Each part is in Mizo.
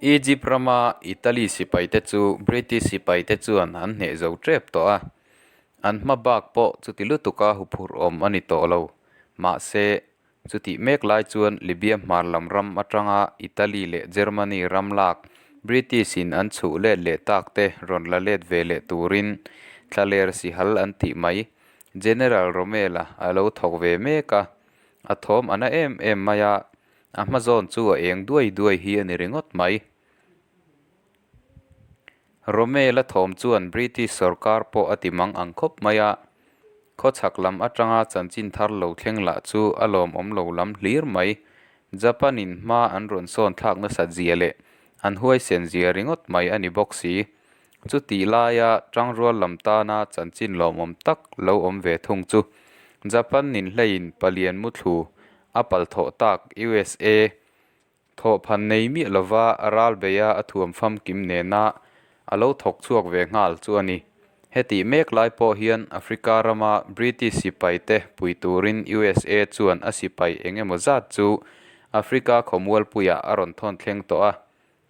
Egypt rama Italy sipaite chu British sipaite chuan an hneh zo tep tawh a, an hma bak pawh chuti lutuka huphurh awm a ni tawh lo. Mahse, chutih mek lai chuan Libya hmar lam ram atanga Italy leh Germany ram lak British-in an chhuh let leh tak te rawn la let ve leh turin thlaler sihal an tih mai General Rommel-a a lo thawk ve mek a, a thawm a na em em mai a, A hma zawn chu a eng duai duai hi a ni ringawt mai. Romela thawm chuan British sorkar pawh a ti mang ang khawp mai a, khawchhak lam atanga chanchin thar lo thleng lah chu a lawmawm lo lam hlir mai. Japan-in hma an rawn sawn thlak nasat zia leh an huaisen zia ringawt mai a ni bawk si. Chutih laia tangrual lam tana chanchin lawmawm tak lo awm ve thung chu Japan-in hleiin palian muthlu A pal thawh tak USA thawhphan nei miah lova ral beia a thuam famkim nena a lo thawk chhuak ve nghal chu a ni. Hetih mek lai pawh hian Africa rama British sipai te pui turin USA chuan a sipai eng emaw zat chu Africa khawmualpuiah a rawn thawn thleng tawh a,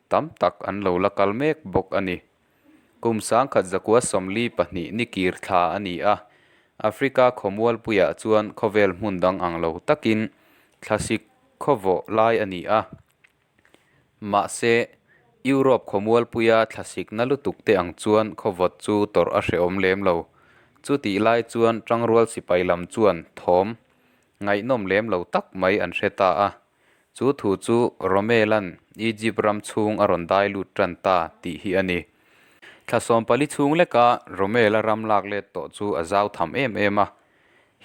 tam tak an lo la kal mek bawk a ni. Kum 1942 ni kir thla a ni a, Africa khawmualpuiah chuan khawvel hmun dang ang lo takin thlasik khawvawh lai a ni a. Mahse, Europe khawmualpuia thlasik na lutuk te ang chuan khawvawt chu tawrh a hrehawm lem lo. Chutih lai chuan tangrual sipai lam chuan thawm ngaihnawm lem lo tak mai an hre ta a. Chu thu chu Romelan Egypt ram chhung a rawn dai lut tan ta tih hi a ni. Thla 14 chhung leka Romela ram lak let tawh chu a zau tham em em a.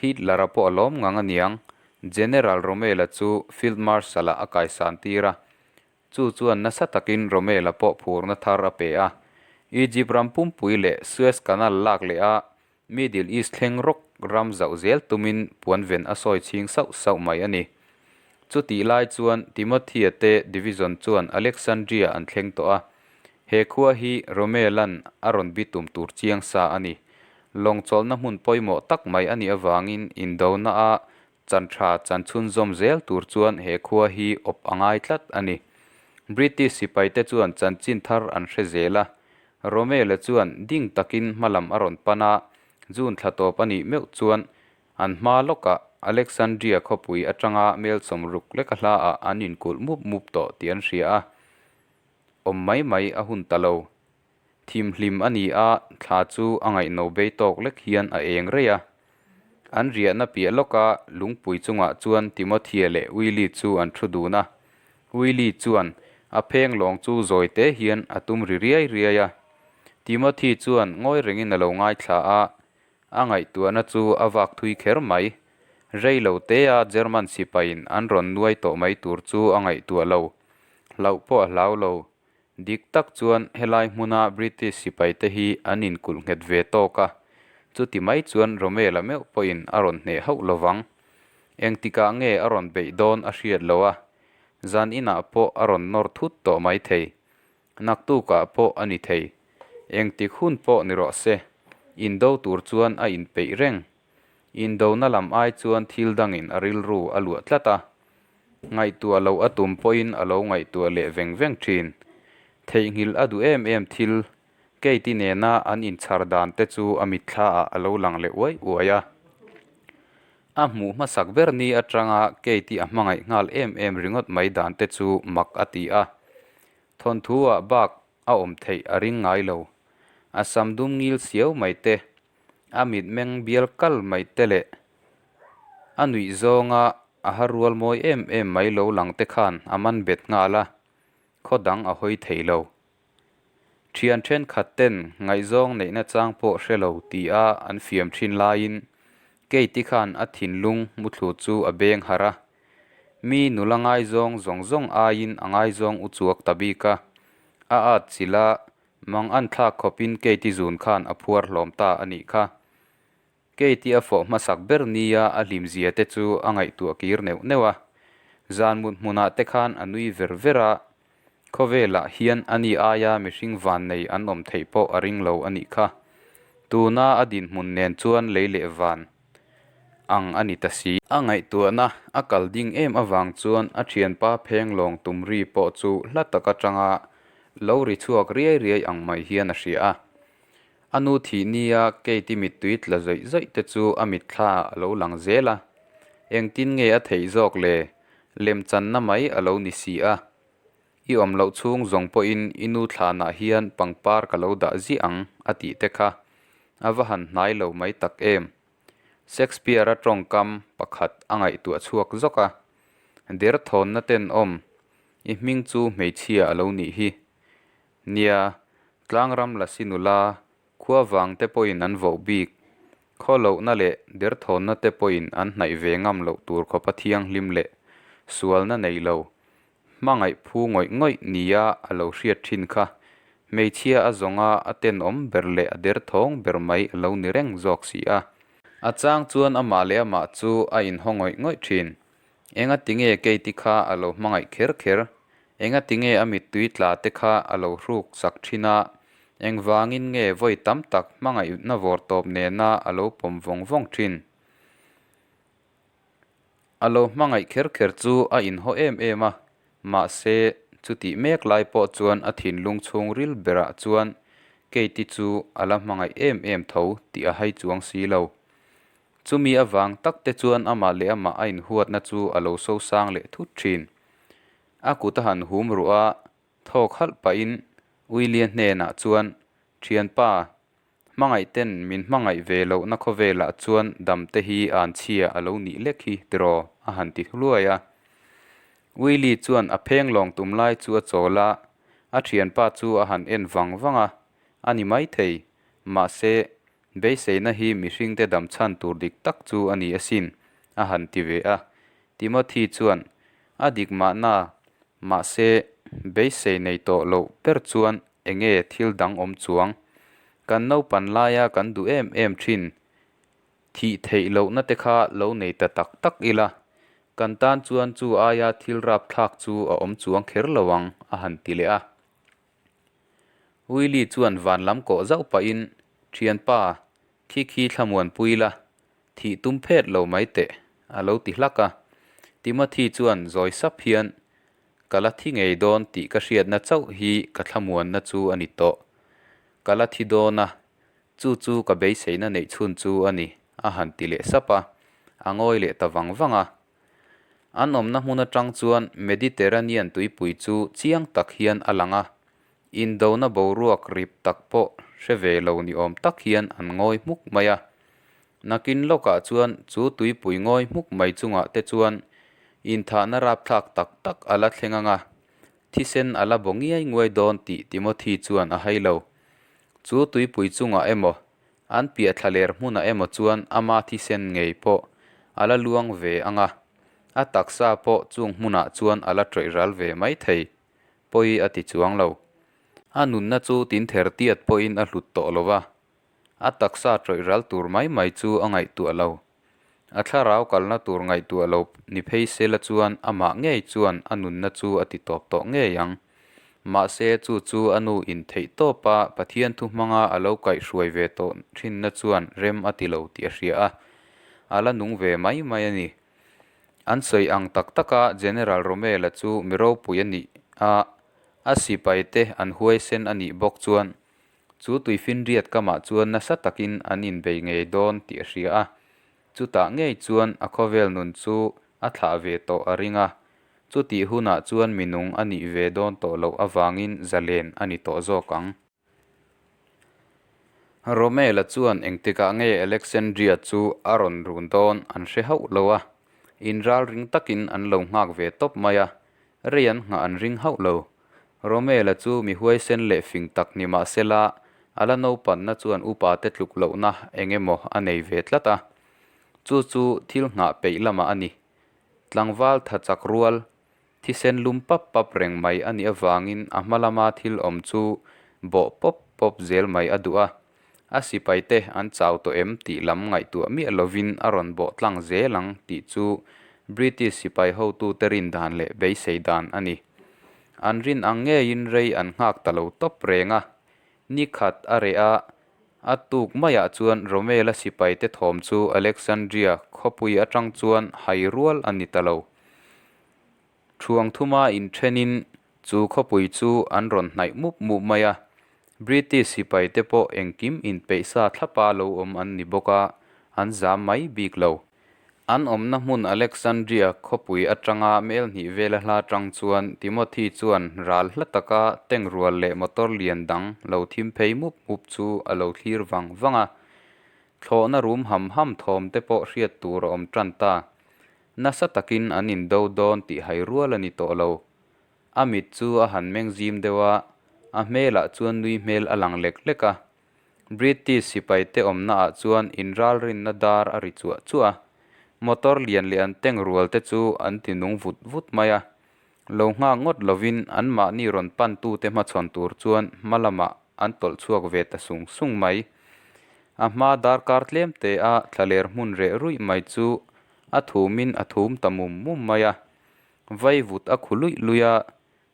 Hitler-a pawh a lawm ngang aniang, General Romela chu Field Marshal-ah a kaisan tir a. Chu chuan nasa takin Romela pawh phurna thar a pe a. Egypt ram pumpui leh Suez Canal lak leh a Middle East thleng rawk ram zauh zel tumin puanven a sawi chhing sauh sauh mai a ni. Chutih lai chuan Timothea te division chuan Alexandria an thleng tawh a, he khua hi Romelan a rawn bitum tur chiang sa a ni. Lawng chawlhna hmun pawimawh tak mai a nih avangin indona a chan tha chan chhunzawm zel tur chuan he khua hi awp a ngai tlat a ni. British sipaite chuan chanchin thar an hre zel a, Romela chuan ding takin hma lam a rawn pan a, June thla tawp a nih meuh chuan an hma lawkah Alexandria khawpui atanga mel 60 leka hlaah an inkulh mup mup tawh tih an hria a, awm mai mai a hun ta lo. Thimhlim a ni a, thla chu a ngaihno bei tawk lek hian a eng rei a. An riahna piah lawka lungpui chungah chuan Timothea leh Willie chu an thu dun a. Willie chuan a pheng lawng chu zawi te hian a tum ri riai riai a. Timothy chuan ngawi rengin a lo ngaithla a, a ngaihtuahna chu a vak thui kher mai. Rei lo tea German sipaiin an rawn nuai tawh mai tur chu a ngaihtuah lo. Hlauh pawh a hlau lo. Dik tak chuan helai hmuna British sipaite hi an inkulh nghet ve tawk a, chuti mai chuan Romela meuh pawhin a rawn hneh hauh lovang. Engtikah nge a rawn beih dawn a hriat lo a, zan inah pawh a rawn nawr thut tawh mai thei. Naktukah pawh a ni thei. Engtik hun pawh ni rawh se, indo tur chuan a inpeih reng. Indona lam ai chuan thil dangin a rilru a luah tlat a, Ngaihtuah loh a tum pawhin a lo ngaihtuah leh veng veng thin. Theihnghilh a duh em em thil, Kate-i nena an inchhar dan te chu a mitthlaah a lo lang leh uai uai a. A hmuh hmasak ber ni atanga Kate-i a hmangaih nghal em em ringawt mai dan te chu mak a ti a. Thawnthu-ah bak a awm theih a ring ngai lo. A sam dum ngil siau mai te, a mitmeng bial kal mai te leh a nuih zawnga a ha rual mawi em em mai lo lang te khan a man bet nghal a, khaw dang a hawi thei lo. Thian thenkhat ten ngaihzawng neihna chang pawh hre lo ti a an fiam thin laiin Kate-i khan a thinlung muthlu chu a beng harh a, mi nula ngaizawng zawng zawng aiin a ngaizawng u chuak ta bik a, a at chilh a, mang an thlak khawpin Kate-i zun khan a phuar hlawm ta a nih kha. Kate-i a fawh hmasak ber nia a hlimzia te chu a ngaihtuah kir neuh neuh a, zan mut hmunah te khan a nui ver ver a, khawvelah hian a ni aia mihring van nei an awm theih pawh a ring lo a nih kha. Tuna a dinhmun nen chuan lei leh van ang a ni ta si. A ngaihtuahna a kal ding em avang chuan a thianpa pheng lawng tum ri pawh chu hla tak atanga. lo ri chhuak riai riai ang mai hian a hria a. A nu thih nia Kate-i mittui tla zawih zawih te chu a mitthla a lo lang zel a. Engtin nge a theih zawk le? Lemchanna mai a lo ni si a. I awm loh chhung zawng pawhin i nu thlanah hian pangpar ka lo dah ziah ang a tih te kha a va han hnai lo mai tak em. Shakespeare-a tawngkam pakhat a ngaihtuah chhuak zawk a, Derthawnna tenawm, i hming chu hmeichhia a lo nih hi. Nia, tlangram lasi nula, khua vang te pawhin an voh bik. Khaw lohna leh derthawnna te pawhin an hnaih ve ngam loh tur khawpa thianghlim leh sualna nei lo, Hmangaih phu ngawih ngawih nia a lo hriat thin kha. Hmeichhia a zawnga a tenawm ber leh a derthawng ber mai a lo ni reng zawk si a. A chang chuan amah leh amah chu a inhaw ngawih ngawih thin. Engati nge Katie kha a lo hmangaih kher kher? Engati nge a mittui tla te kha a lo hruk sak thin a? Engvangin nge vawi tam tak hmangaihna vawrtawp nena a lo pawm vawng vawng thin? A lo hmangaih kher kher chu a inhaw em em a, mahse chutih mek lai pawh chuan a thinlung chhungril berah chuan Kate-i chu a la hmangaih em em tho tih a hai chuang si lo. Chumi avang tak te chuan amah leh amah a inhuatna chu a lo sosang leh thut thin. A kut a han hum ruh a, thawk halh pahin Willie-a hnenah chuan, Thianpa, Hmangaihten min hmangaih ve lohna khawvelah chuan damte hi an chhia a lo nih lek hi tiraw? a han ti hluai a. Willie chuan a pheng lawng tum lai chu a chawl a, a thianpa chu a han en vang vang a, a ni maithei. Mahse, beiseina hi mihringte dam chhan tur dik tak chu a ni asin, a han ti ve a. Timothy chuan, A dik mahna, mahse, beisei nei tawh loh ber chuan Enge thil dang awm chuang? Kan naupan laia kan duh em em thin. Thih theih lohna te kha lo nei ta tak tak ila, kan tan chuan chu aia thil rapthlak chu a awm chuang kher lo ang, a han ti leh a. Willie chuan van lam kawh zauh pahin, Thianpa, khi khi thlamuanpui la, Thih tum phet lo mai teh, a lo ti hlak a. Timothy chuan zawi sap hian, Ka la thi ngei dawn tih ka hriatna chauh hi ka thlamuanna chu a ni tawh. Ka la thi dawn a, chu chu ka beiseina neih chhun chu a ni, a han ti leh sap a, a ngawi leh ta vang vang a. An awmna hmun atang chuan Mediterranean tuipui chu chiang tak hian a lang a, Indona boruak rip tak pawh hre ve lo ni awm tak hian an ngawi hmuk mai a. Nakin lawkah chuan chu tuipui ngawi hmuk mai chungah te chuan inthahna rapthlak tak tak a la thleng ang a, thisen a la baw ngiai nguai dawn tih Timothy chuan a hai lo. Chu tuipui chungah emaw, an piah thlaler hmunah emaw chuan ama thisen ngei pawh a la luang ve ang a, a taksa pawh chung hmunah chuan a la tawih ral ve mai thei. Pawi a ti chuang lo. A nunna chu tin ther tiat pawhin a hlut tawh lo va, a taksa tawih ral tur mai mai chu a ngaihtuah lo. A thlarau kalna tur ngaihtuah lo ni phei sela chuan amah ngei chuan a nunna chu a ti tawp tawh ngei ang. Mahse chu chu a nu in theih tawpa Pathian thu hmanga a lo kaihhruai ve tawh thinna chuan rem a ti lo tih a hria a, a la nung ve mai mai a ni. An sawi ang tak taka General Romela chu mi ropui a nih a, a sipaite an huaisen a nih bawk chuan chu tuifinriat kamah chuan nasa takin an inbei ngei dawn tih a hria a. Chutah ngei chuan a khawvel nun chu a thlah ve tawh a ring a, chutih hunah chuan minung a nih ve dawn tawh loh avangin zalen a ni tawh zawk ang. Romela chuan engtikah nge Alexandria chu a rawn run dawn an hre hauh lo a, inralring takin an lo nghak ve tawp mai a, rei an nghah an ring hauh lo. Romela chu mi huaisen leh fing tak ni mah sela, a la naupanna chuan upate tluk lohna eng emaw a nei ve tlat a, chu chu thil nghah peih lamah a ni. Tlangval tha chak rual Thisen lum pap pap reng mai a nih avangin a hma lama thil awm chu bawh pawp pawp zel mai a duh a. A sipaite an chau tawh em tih lam ngaihtuah miah lovin a rawn bawh tlang zel ang tih chu British sipai hotute rin dan leh beisei dan a ni. An rin ang ngeiin rei an nghak ta lo tawp reng a. Ni khat a reh a, a tuk maiah chuan Romela sipaite thawm chu Alexandria khawpui atang chuan hai rual a ni ta lo. Thuang thuma inthenin Chu khawpui chu an rawn hnaih mup mup mai a, British sipaite pawh engkim inpeih sa thlapa lo awm an ni bawk a, an zam mai bik lo. An awmna hmun Alexandria khawpui atanga mel hnih vela hla tang chuan Timothy chuan ral hla taka tank rual leh motor lian dang lo thim phei mup mup chu a lo thlir vang vang a. Thlawhna rum ham ham thawm te pawh hriat tur a awm tan ta. Nasa takin an indo dawn tih hai rual a ni tawh lo. A mit chu a han meng zim deuh a, a hmelah chuan nui hmel a lang lek lek a. British sipaite awmnaah chuan inralrinna dar a ri chuah chuah a, motor lian leh an tank rual te chu an ti nung vut vut mai a. Lo nghak ngawt lovin anmahni rawn pantute hmachhawn tur chuan hma lamah an tawlh chhuak ve ta sung sung mai. A hma darkar tlem te a thlaler hmun reh ruih mai chu a thumin a thum ta mum mum mai a. Vaivut a khu luih luih a.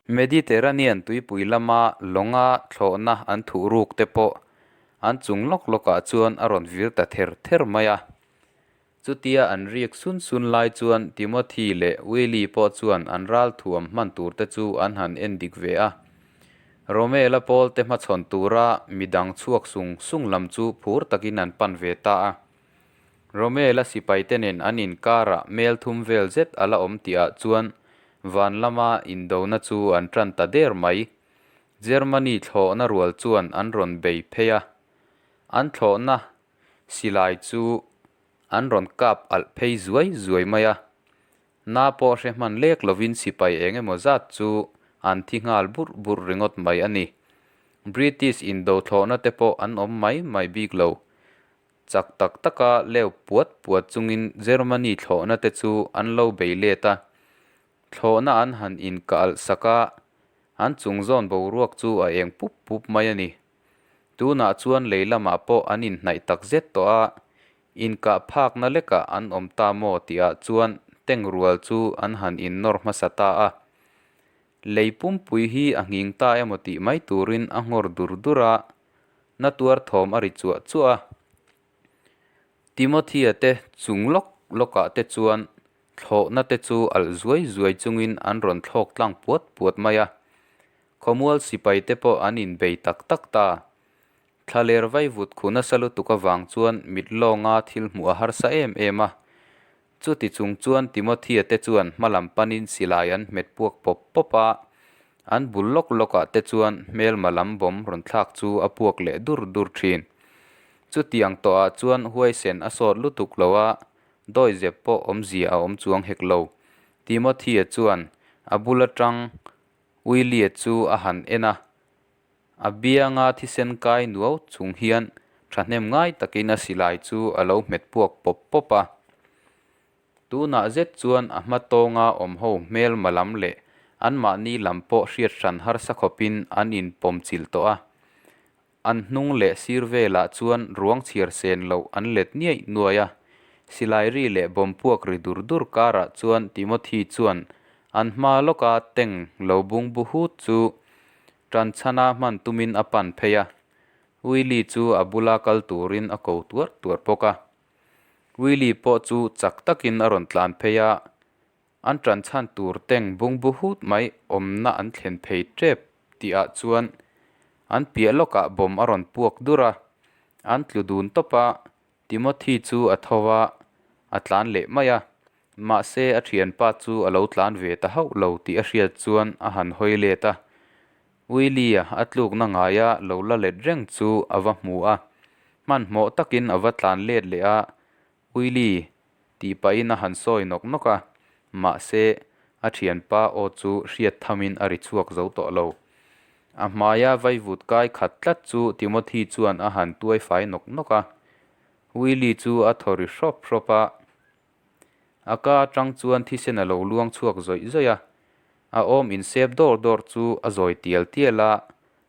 Mediterranean tuipui lama lawnga thlawhna an thuh ruk te pawh an chung lawk lawkah chuan a rawn vir ta ther ther mai a. Chutia an riak sun sun lai chuan Timothy leh Willie pawh chuan an ral thuam hman tur te chu an han en dik ve a. Romela pawl te hmachhawn tura midang chhuak sung sung lam chu phur takin an pan ve ta a. Romela sipaite nen an inkarah mel thum vel zet a la awm tihah chuan van lama indona chu an tan ta der mai. Germany thlawhna rual chuan an rawn bei phei a, an thlawhna silai chu an rawn kap alh phei zuai zuai mai a. Na pawh hre hman lek lovin sipai eng emaw zat chu an thi nghal burh burh ringawt mai a ni. British indo thlawhna te pawh an awm mai mai bik lo. Chak tak taka leu puat puat chungin Germany thlawhna te chu an lo bei let a, thlawhna an han inkah alh sak a, an chung zawn boruak chu a eng pup pup mai a ni. Tunah chuan lei lamah pawh an inhnaih tak zet tawh a, inkah phakna lekah an awm ta maw tihah chuan tank rual chu an han innawr hmasa ta a. Lei pumpui hi a nghing ta emaw tih mai turin a nghawr dur dur a, na tuar thawm a ri chuah chuah a. Timothea te chung lawk lawkah te chuan thlawhna te chu alh zuai zuai chungin an rawn thlawk tlang puat puat mai a. Khawmual sipai te pawh an inbei tak tak ta. Thlaler vaivut khu nasa lutuk avang chuan mit lawnga thil hmuh a harsa em em a. Chuti chung chuan Timothea te chuan hma lam panin silai an hmet puak pawp pawp a, an bul lawk lawkah te chuan hmelma lam bawm rawn thlak chu a puak leh dur dur thin. Chutiang tawhah chuan huaisen a sawt lutuk lo a, dawizep pawh awmzia a awm chuang hek lo. Timothea chuan a bul atang Willie chu a han en a, A bianga thisen kai nuau chung hian thahnem ngai takin a silai chu a lo hmet puak pawp pawp a. Tunah zet chuan a hma tawnga awm ho hmelma lam leh anmahni lam pawh hriat hran harsa khawpin an inpawm chilh tawh a. An hnung leh sir velah chuan ruang chhiar sen loh an let niaih nuai a. Silai ri leh bawm puak ri dur dur karah chuan Timothy chuan an hma lawka tank lo bungbu hut chu Tanchhana hman tumin a pan phei a, Willie chu a bula kal turin a ko tuar tuar bawk a. Willie pawh chu chak takin a rawn tlan phei a, an tanchhan tur tank bungbu hut mai awmna an thlen phei tep tihah chuan an piah lawkah bomb a rawn puak dur a, an tlu dun tawp a, Timothy chu a tho a, a tlan leh mai a. Mahse, a thianpa chu a lo tlan ve ta hauh lo tih a hriat chuan a han hawi let a. Willie-a a tlukna ngaia lo la let reng chu a va hmu a. Hmanhmawh takin a va tlan let leh a, Willie tih pahin a han sawi nawk nawk a. Mahse, a thianpa aw chu hriat thamin a ri chhuak zo tawh lo. A hmaia vaivut kai khat tlat chu Timothy chuan a han tuai fai nawk nawk a. Willie chu a thaw ri hrawp hrawp a. A ka atang chuan thisen a lo luang chhuak zawih zawih a, a awm insep dawr dawr chu a zawi tial tial a,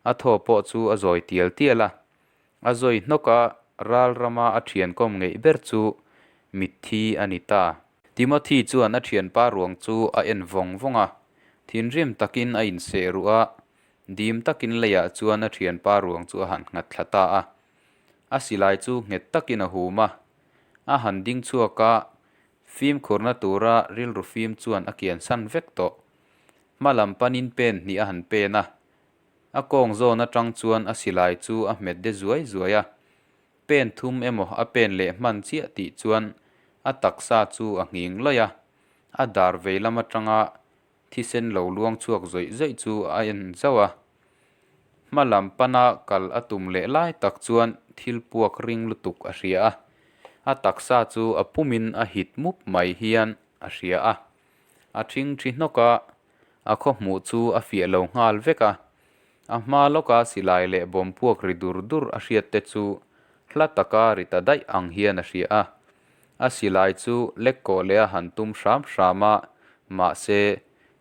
a thaw pawh chu a zawi tial tial a. A zawi hnawk a, ral rama a thian kawm ngeih ber chu mitthi a ni ta. Timothy chuan a thianpa ruang chu a en vawng vawng a, thinrim takin a inseh ruh a, dim takin leiah chuan a thianpa ruang chu a han nghat thla ta a. A silai chu nghet takin a hum a, A han ding chhuak a, fimkhurna tura rilru fim chuan a kian san vek tawh. Hma lam panin pen hnih a han pen a, a kawng zawn atang chuan a silai chu a hmet de zuai zuai a. Pen thum emaw a pen leh hman chiah tih chuan a taksa chu a nghing lawih a, a dar vei lam atanga thisen lo luang chhuak zawih zawih chu a en zauh a. Hma lam pana kal a tum leh lai tak chuan thil puak ring lutuk a hria a, a taksa chu a pumin a hit mup mai hian a hria a. A ṭhingṭhi hnawk a, a khaw hmuh chu a fiah lo nghal vek a. A hma lawka silai leh bawm puak ri dur dur a hriat te chu hla taka ri ta daih ang hian a hria a. A silai chu lek kawh leh a han tum hram hram a, mahse,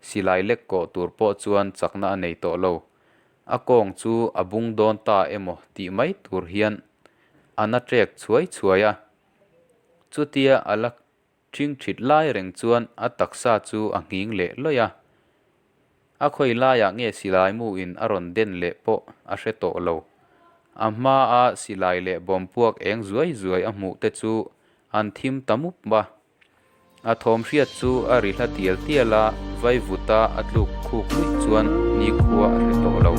silai lek kawh tur pawh chuan chakna a nei tawh lo. A kawng chu a bung dawn ta emaw tih mai tur hian a na ṭek chhuai chhuai a. Chutia a la Ṭhingṭhit lai reng chuan a taksa chu a nghing leh lawih a. A khawi laiah nge silai mu in a rawn den leh pawh a hre tawh lo. A hmaa silai leh bawmpuak eng zuai zuai a hmuh te chu an thim ta mup a. A thawm hriat chu a ri hla tial tial a, vaivuta a tluk khuk luih chuan nikhua a hre tawh lo.